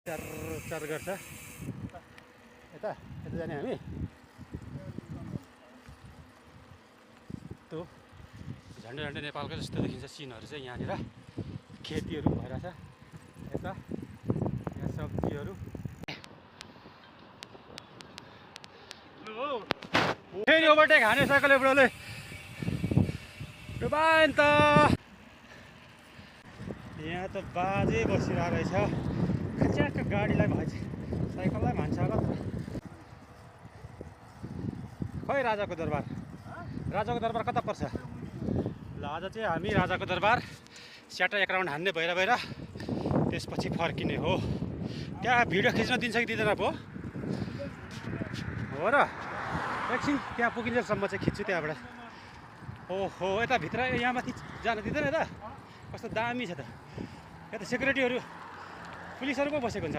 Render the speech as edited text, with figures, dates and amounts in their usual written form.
चार चार गर्छ यता यता जाने हामी त्यो झन्डै झन्डै नेपालको जस्तो देखिन्छ सिनहरू चाहिँ यहाँनिर खेतीहरू भइरहेछ यता यहाँ सब्जीहरू फेरि ओभरटेक हाने साइकल बुढोले डुबाइन त यहाँ त बाजे बसिरहेको रहेछ खच्याक गाडीलाई भान्छ साइकललाई भान्छ होला खै राजाको दरबार कता पर्छ ल आज चाहिँ हामी राजाको दरबार स्याटा एक राउन्ड हान्ने भएर त्यसपछि फर्किने हो त्यहाँ भिडियो खिच्न दिन्छ कि दिँदैन पो हो र एकछिन त्यहाँ पुगिन्जेलसम्म चाहिँ खिच्छु त्यहाँबाट ओहो यता भित्र यहाँ माथि जान दिँदैन यता कस्तो दामी छ त यता सेक्युरिटीहरू पुलिसहरू पो बसेको हुन्छ